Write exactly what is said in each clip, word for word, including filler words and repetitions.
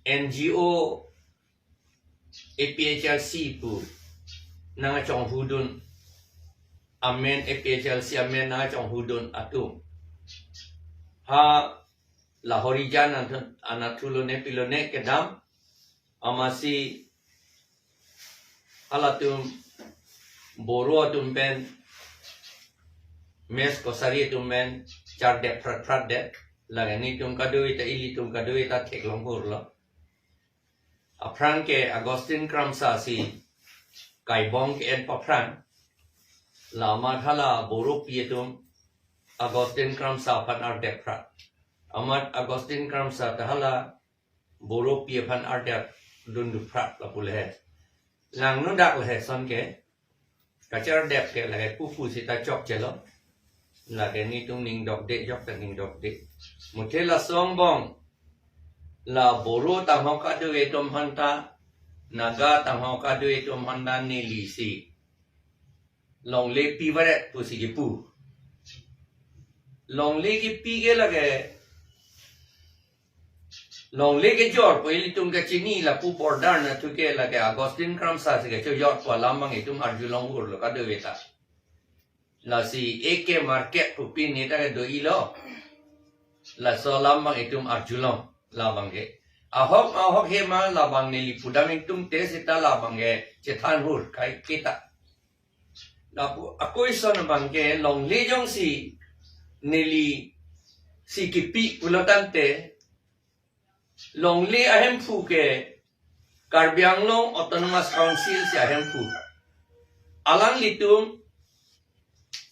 N G O A P H L C pu nangchonghudun amen, A P H L C amen nangchonghudun atum ha la Horijan anatthu, anatthu lone pilone kedam, amatsi halatum Boro atum pen, mess kosari atum pen chardep phrat phrat det. Lake nelitum kadokave ta, ilitum kadokave ta theklong hurlo. Aphrang ke Augustine Kramsa si kaibong ke-en paphrang. La amat hala Boropi atum Augustine Kramsa aphan ardep phrat. Amat Augustine Kramsa ta hala Boropi aphan ardep dun du phrat lapu le he. Langno dak le he ason ke. Kachardep ke lake pupu seta chokchelo. Lake nelitum ning dokde, jok ta ning dokde. Muthe lason angbong la Boro tangho kadokave atum aphanta, Naga tangho kadokave atum aphanta neli si longle pivaret pusi kipu. Longle kipi ke lake, longle kejor pu ilitum kachini, lapu border anatthu ke lake Augustine Kramsa si kachojor pu alam abang itum arjulong hurlo kadokave ta. Lasi A K Market pu pini ta kedo-ilo. Laso alam abang itum arjulong labang ke. Ahok ahok he ma labang neli pudam ingtungte seta labang ke chethan hur kai kita. Lapu ako ison abang ke longle jongsi neli si kipi pulo tangte, longle ahemphu ke Karbi Anglong Autonomous Council si ahemphu. Alanglitum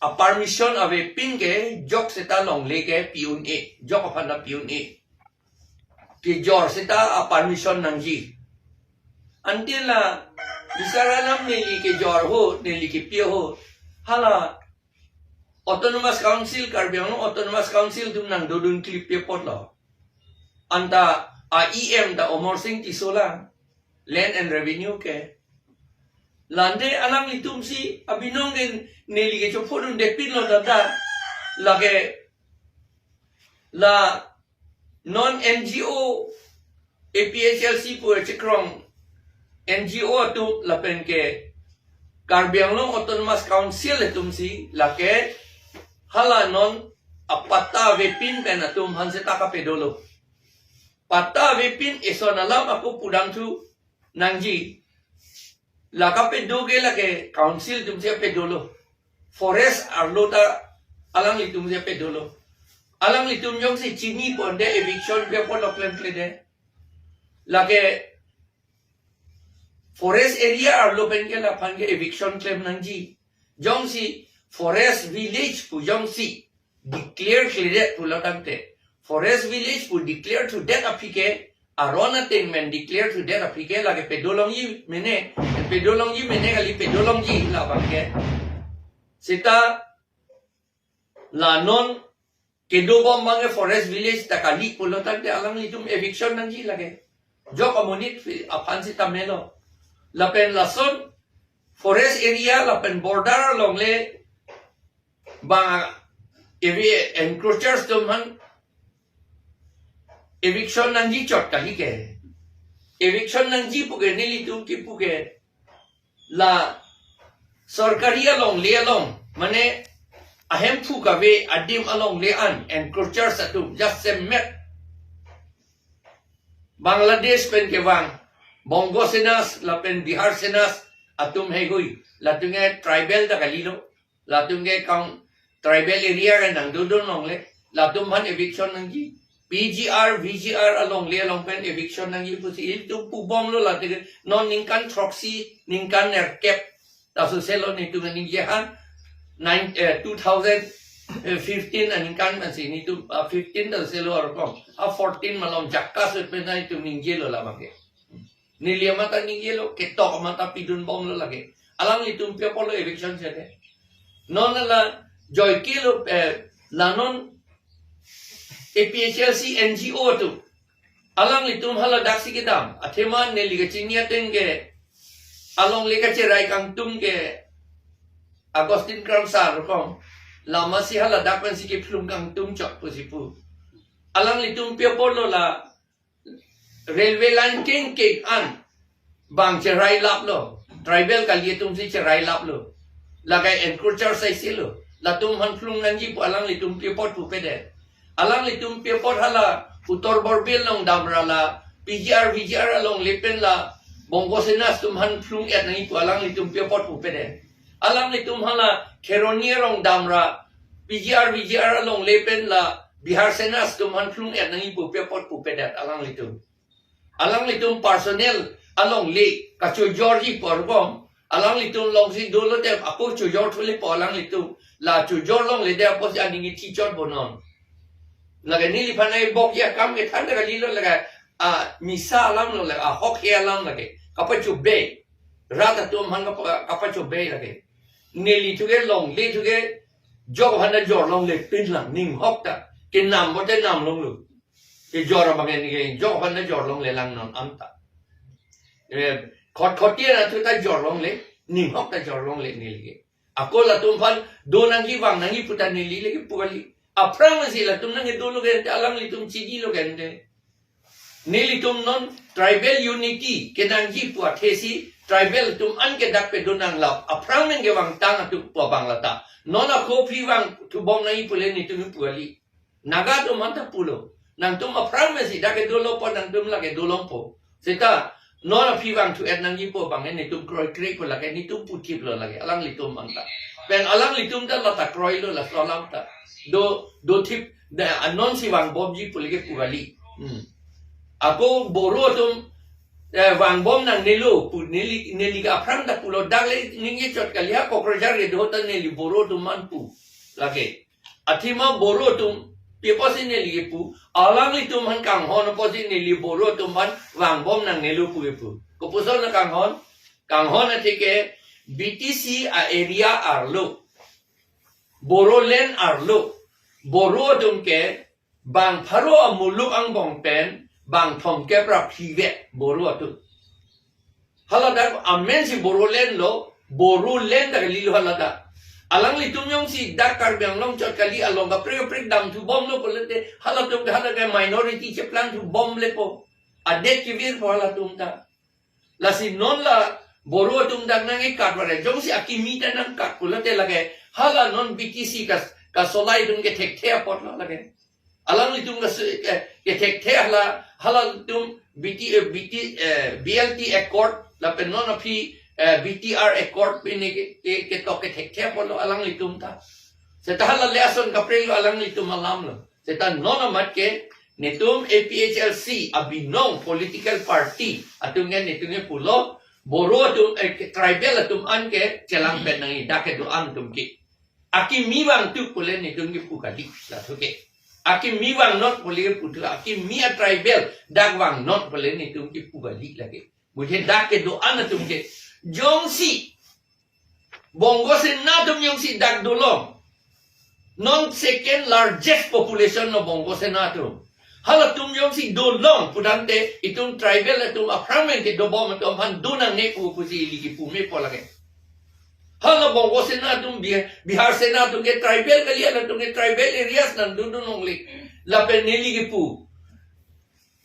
a-permission avepin ke jok seta longle ke pi un-e, jok aphan ta pi un-e. Kejor seta a-permission nangji. Ante la bisar alam neli kejor ho, neli kipi ho, hala Autonomous Council, Karbi Anglong Autonomous Council atum nangdodun kalipi apotlo. Anta a-E M ta Amarsing Tisso lang, Land and Revenue ke. La ante alanglitum si abinong ke neli kechophodundepinlo dada. Lake la non N G O, A P H L C pu chekrong N G O atum lapen ke Karbi Anglong Autonomous Council atum si lake hala non apatta avepin pen atum aphan seta kapedolo. Patta avepin eson alam ako pudamthu nangji. La kapedo ke lake council atum si pedolo. Forest arlo ta alanglitum si pedolo. Alanglitum jongsi chini ponte eviction pi apotlo klemkledet. Lake forest area arlo pen ke laphan ke eviction klem nangji. Jongsi forest village pu jongsi declare kledet pulo tangte, forest village pu declare thudet aphi ke, aron ateng pen declare thudet aphi ke lake pedolongji mene, pedolongji mene kali, pedolongji labang ke. Seta la non kedobom abang ke forest village ta kali pulo tangte alanglitum eviction nangji lake. Jok amonit aphan seta melo. Lapen lason forest area lapen border along le bang evi encroachers atum aphan eviction nangji chot kali ke. Eviction nangji pu ke nelitum kipu ke la sorkari alongle along, mane ahemphu kave adim alongle an encroachers atum jasemet Bangladesh pen kevang Bongo Senas lapen Bihar Senas atum heihui, latum ke tribal ta kalilo, latum ke kang tribal area ke nangdodun longle, latum aphan eviction nangji. P G R, V G R alongle along pen eviction nangji pusi ilitum pubomlo, latum ke non ningkan throksi, ningkan nerkep ta suselo nelitum ningje han, nine, eh, two thousand fifteen aningkan pensi nelitum, ah, fifteen ta suselo arkom. Ah, fourteen malom jakka sut pen nelitum ningjelo labang ke. Neli amat ta ningjelo, ketok amat ta pidunbomlo lake. Alanglitum pi apotlo eviction sete. Non la joike lo, eh, la non A P H L C N G O atum. Alanglitum haladak si kedam. Athema neli kachini ateng ke alongle kacherai kangtum ke Augustine Kramsa arkom. Lama si haladak pensi kephlung kangtum chot pusi pu. Alanglitum pi apotlo la railway line kengkeng an bang cherai laplo. Tribal kali atum si cherai laplo. Lake encroacher saisi lo. Latum aphan phlung nangji pu alanglitum pi apot pupedet. Alanglitum pi apot hala Uttar Borbil along damra la P G R, V G R along le pen la Bongo Sena atum aphan phlung et nangji pu alanglitum pi apot pupedet. Alanglitum hala Kheroni arong damra P G R, V G R along le pen la Bihar Sena atum aphan phlung et nangji pu pi apot pupedet alanglitum. Alanglitum personal along le kachojorji pu arbom. Alanglitum along si dolo te ako chojor thule pu alanglitum. La chojor longle te apotsi aning ithi chot bonon. Lake neliphan ai bokji akam kethan ta kalilo lake a misa alam lo lake ahokhe alam lake. Kapachobei. Rat atum aphan kapa-, kapachobei lake. Neli thuke longle thuke jok aphan ta jor longle pinlang ning hok ta. Kenam bote nam longlo. Kejor abang en ke jok aphan ta jor longle lang non anta. Eh, khot khot ya na thu ta jor longle, ning hok ta jor longle neli ke. Ako latum aphan do nangji vang nangji pu ta neli le ke pu kali. Aphrang si latum nangkedolo ke ante alanglitum chinilo ke ante. Nelitum non tribal unity kenangji pu athe si tribal atum an ke dak pedonang lap. Aphrang nangkevangtang atum pu abang lata. Non ako aphi vangthu bom nangji pule netum pu kali. Naga atum aphan ta pulo. Nangtum aphrang si dak kedolo pu nangtum lake dolongpo. Seta non aphi vangthu et nangji pu abang netum kroikre pu lake netum puthiplo lake alanglitum aphan ta. Pen alanglitum ta lata kroilo laso alam ta. Do, dothip da anon si vangbomji pu lake pu kali. Hmm. Ako Boro atum eh, vangbom nangnelo pu neli, neli ke aphrang ta pulo dak le ningje chot kali ha Kokrajhar kedo ta neli Boro atum aphan pu. Lake. Athema Boro atum pi apotsi neli kepu, alanglitum aphan kanghon apotsi neli Boro atum aphan vangbom nangnelo pu kepu. Kopuson na kanghon? Kanghon athe ke B T C a area arlo. Bodoland arlo. Boro atum ke bang pharo amuluk angbong pen bang thomkep ra phli vet Boro atum. Hala dak amen si Bodoland lo, Bodoland ta kalilo hala dak. Alanglitum jongsi dak Karbi Anglong chot kali along kaprek kaprek damthu bomlo pulote halatum ke hala ke minority cheplangthu bomlepo. Adet kevirpo halatum ta. Lasi non la Boro atum dak nangkekat vare jongsi akimi ta nangkat pulote lake hala non B T C kas, kasolai atum kethekthe apotlo lake. Alanglitum kas, eh, kethekthe hala, halatum B T, eh, B T, eh, B L T Accord, lapen non aphi, eh, B T R Accord pine ke, ke, ketok kethekthe apotlo alanglitum ta. Seta hala le ason kaprek lo alanglitum alam lo. Seta non amat ke netum A P H L C abinong political party atum ke netum ke pulo Boro atum, eh, tribal atum an ke chelang pen nangji dak kedo-an atum ke. Akimi vangthu pule netum kepu kali, laso ke. Akimi vangnon pule puthu, akimi a tribal dak vangnon pule netum kepu kali lake. Bujhe dak kedo-an atum ke. Jongsi Bongo Sena atum jongsi dak dolong. Non second largest population lo Bongo Sena atum. Halatum jongsi dolong pudamte itum tribal atum aphrang pen kedobom atum aphan do nangne pu pusi ili kepu mepo lake. Hala Bongo Sena atum Bi-, Bihar Sena atum ke tribal kali, halatum ke tribal areas nangdodun longle. Lapen neli kepu.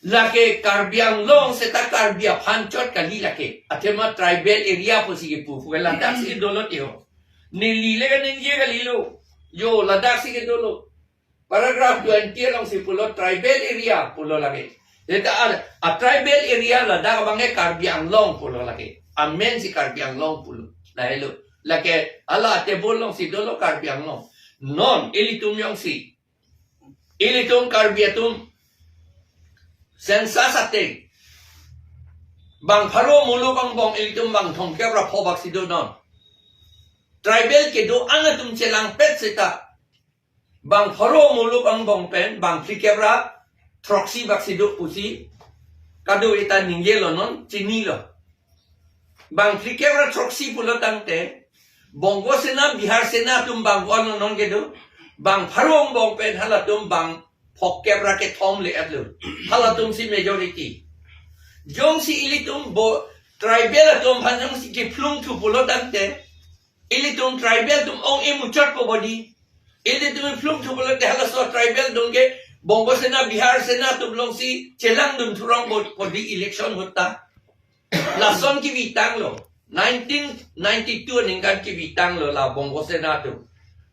Lake Karbi Anglong seta Karbi aphan chot kali lake. Athema tribal area pusi kepu. Puke ladak si dolo tio. Neli le kaningje kalilo. Jo, ladak si kedolo. Paragraph twenty along si pulo tribal area pulo lake. Seta a, a tribal area ladak abang ke Karbi Anglong pulo lake. Amen si Karbi Anglong pulo. Lahelo. Lake hala table along si dolo Karbi Anglong. Non ilitum jongsi ilitum Karbi atum census ateng bang pharo muluk angbong ilitum bang thomkep ra pho bak si donon. Tribal kedo-an atum chelangpet seta bang pharo muluk angbong pen bang phlikep ra throksi bak si do pusi kadokave ta ningjelo non chinilo. Bang phlikep ra throksi pulo tangte, Bongo Sena, Bihar Sena atum bang ko-an lo non kedo, bang pharo angbong pen halatum bang phokep ra kethom le-etlo. Halatum si majority. Jongsi ilitum Bo-, tribal atum aphan jongsi kephlungthu pulo tangte, ilitum tribal atum ong-e muchotpo bodi. Ilitum phlungthu pulote halaso tribal atum ke Bongo Sena, Bihar Sena atum alongsi chelangdun thurong bot podi election ahut ta. Lason kevitanglo. Nineteen ninety-two aningkan kevitanglo la Bongo Sena atum.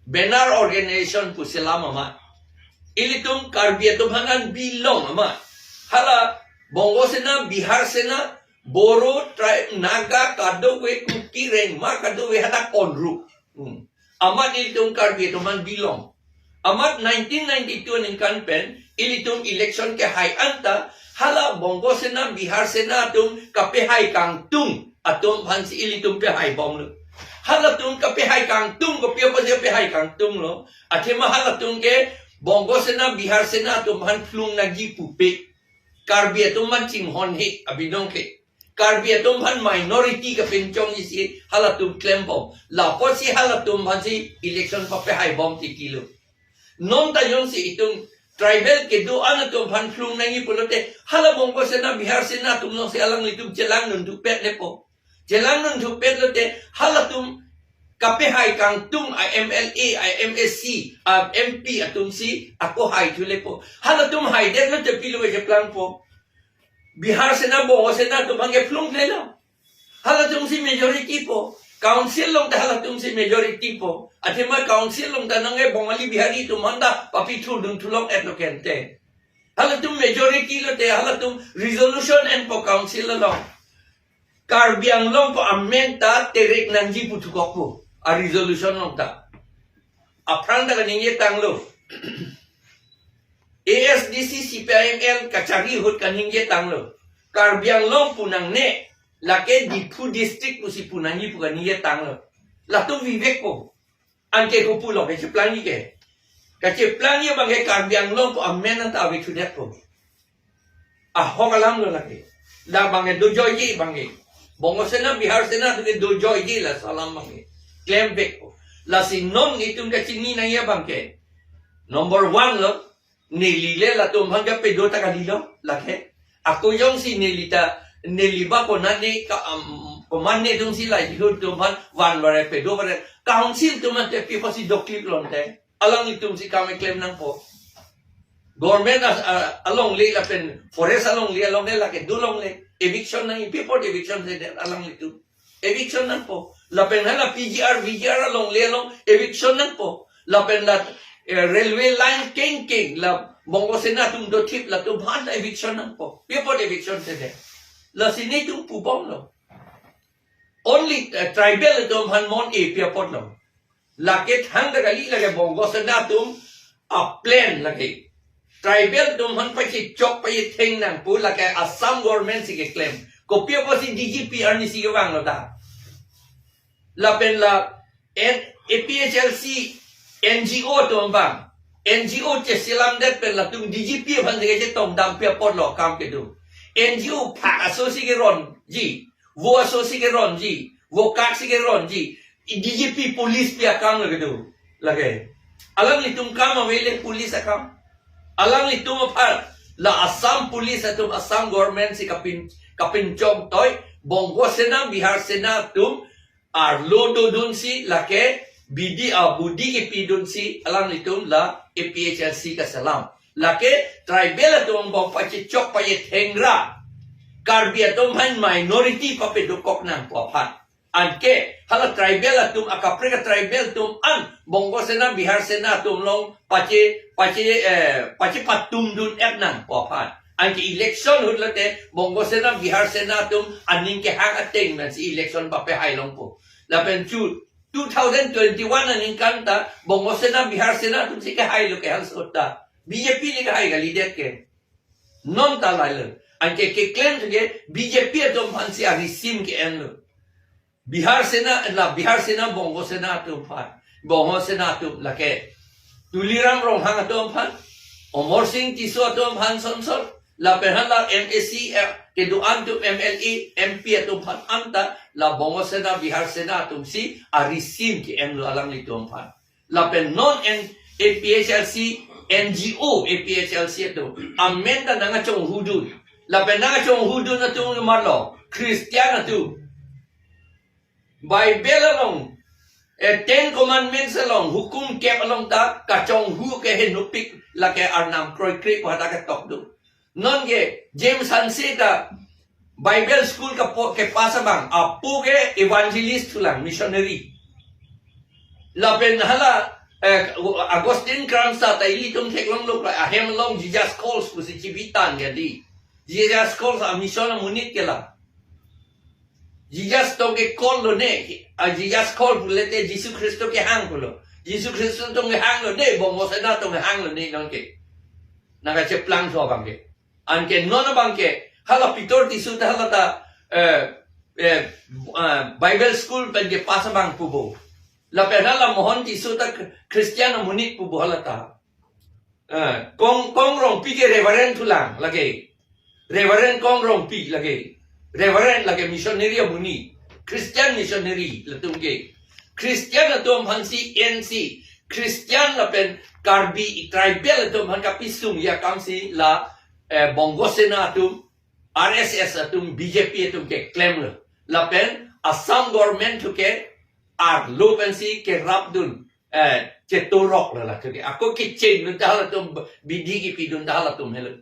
Banner organization pu selam amat. Ilitum Karbi atum aphan an bilong amat. Hala Bongo Sena, Bihar Sena, Boro tribe, Naga, kadokave, Kuki, Rengma, kadokave hadak onru. Hmm. Amat ilitum Karbi atum aphan bilong. Amat nineteen ninety-two aningkan pen ilitum election kehai anta, hala Bongo Sena, Bihar Sena atum kapehai kangtung atum aphansi ilitum pehai bomlo. Halatum kapehai kangtung, kopi apotsi pehai kangtunglo? Athema halatum ke Bongo Sena, Bihar Sena atum aphan phlung nangji pupe. Karbi atum aphan chinghon he abinong ke. Karbi atum aphan minority kapinchong isi halatum klembom. Lapotsi halatum aphansi election papehai bom titilo. Non ta jongsi itum tribal kedo-an atum aphan phlung nangji pulote, hala Bongo Sena, Bihar Sena atum alongsi alanglitum chelangdun thupet lepo. Chelangdun thupet lote, halatum kapehai kangtung a M L A, a M A C, a M P atumsi ako hai thulepo. Halatum haidet lote pilo cheplangpo. Bihar Sena, Bongo Sena atum aphan ke phlung thelo. Halatumsi majority po. Council along ta halatumsi majority po. Athema council along ta nangke Bongali Bihari atum aphan ta papithurdun thulong-etlo kente. Halatum majority lote, halatum resolution enpo council along. Karbi Anglong pu amen ta terek nangji pu thukokpo. A resolution along ta. Aphrang ta kaningjetanglo. A S D C, C P I M L kachari ahut kaningjetanglo. Karbi Anglong pu nangne, lake Diphu district pusi pu nangji pu kaningjetanglo. Latum vivek po. Anke kopulo kacheplangji ke. Kacheplangji abang ke Karbi Anglong pu amen anta ave thudetpo. Ahok alamlo lake. La abang ke dojoiji abang ke. Bongo Sena, Bihar Sena atum ke dojoiji laso alam abang ke. Klemvekpo. Lasi non itum kachini nangji abang ke. Number one lo. Neli le latum aphan kapedo ta kalilo lake. Ako jongsi neli ta, neli ba konane ka, um, komatne atumsi la jihut atum aphan van vare pedo vare. Council atum ante pi apotsi doklip lonte. Alanglitumsi kam keklem nangpo. Government as-, a-, alongle lapen forest alongle, alongle lake dolongle. Eviction nangji, pi apot eviction sedet alanglitum. Eviction nangpo. Lapen hala P G R, V G R alongle along eviction nangpo. Lapen la, eh, railway line kengkeng la Bongo Sena atum dothip latum aphan eviction nangpo. Pi apot eviction sedet? Lasi netum pubomlo. Only, eh, tribal atum aphan mon-e pi apotlo? Lake thangta kali, lake Bongo Sena atum a-plan lake. Tribal atum aphan pachechok pachetheng nangpo, lake Assam government si keklem. Kopi apotsi D G P arnisi kevanglo ta? Lapen la N-, A P H L C N G O atum abang. N G O cheselamdet pen latum D G P aphansi kachetongdam pi apotlo akam kedo? N G O phak asosi keronji. Vo asosi keronji, vo kaksi keronji, D G P police pi akamlo kedo? Lake. Alanglitum kam avele police akam. Alanglitum aphan la Assam police atum, Assam government si kapin, kapinchong toi, Bongo Sena, Bihar Sena atum arlo dodunsi lake bidi abudi kepidunsi alanglitum la A P H L C kaselam. Lake tribal atum abang pachechok pachetheng ra Karbi atum aphan minority papedo kok nangpo aphan. Anke hala tribal atum, akaprek a-tribal atum an Bongo Sena, Bihar Sena atum along pache, pache, eh, pachepatumdun-et nangpo aphan. Anke election ahut lote Bongo Sena, Bihar Sena atum aning kehang ateng pensi election papehai longpo. Lapen chu two thousand twenty-one aningkan ta Bongo Sena, Bihar Sena atumsi kehailo ke halaso ahut ta. B J P le kehai kalidet ke. Non ta lailo. Anke keklem ke B J P atum aphansi arisim ke-enlo. Bihar Sena, la Bihar Sena, Bongo Sena atum aphan. Bongo Sena atum lake Tuliram Ronghang atum aphan, Amarsing Tisso atum aphan sonsor, lapen hala M A C, eh, kedo-an atum, M L A, M P atum aphan anta, la Bongo Sena, Bihar Sena atumsi arisim ke-enlo alanglitum aphan. Lapen non N-, A P H L C, N G O, A P H L C atum amen ta nangkachonghudun. Lapen nangkachonghudun atum komatlo? Christian atum. Bible along Eh, Ten Commandments along, hukum kep along ta kachonghu ke henupik lake arnam kroikre pu hata ketok do. Non ke James Hanse ta Bible school kapo kepass abang, apo ke evangelist thulang, missionary. Lapen hala, eh, Augustine Carrasco ta ilitum theklonglo, ahem along Jesus Calls pusi chibitang ke di. Jesus Calls a mission amonit ke la. Jesus tong ke call lone, a Jesus call pulote Jisu Khristo kehang pulo. Jisu Khristo tong kehang lone, Bongo Sena tong kehang lone non ke. Nangkacheplangso abang ke. Anke non abang ke, hala Peter Tisso ta hala ta, eh, eh, eh, Bible school pen kepass abang pu bo. Lapen hala Mohon Tisso ta Christian amonit pu bo hala ta. Eh, Kong, Kong Rongpi ke Reverend thulang lake. Reverend Kong Rongpi lake. Reverend lake missionary amonit. Christian missionary latum ke. Christian atum aphansi N C. Christian lapen Karbi tribal atum aphan kapisung ya kamsi la, eh, Bongo Sena atum, R S S atum, B J P atum keklemlo. Lapen Assam government thu ke arlo pensi kerapdun, eh, chetoroklo la thu ke. Ako kecheng dun ta halatum, bidi kipidun ta halatum helo.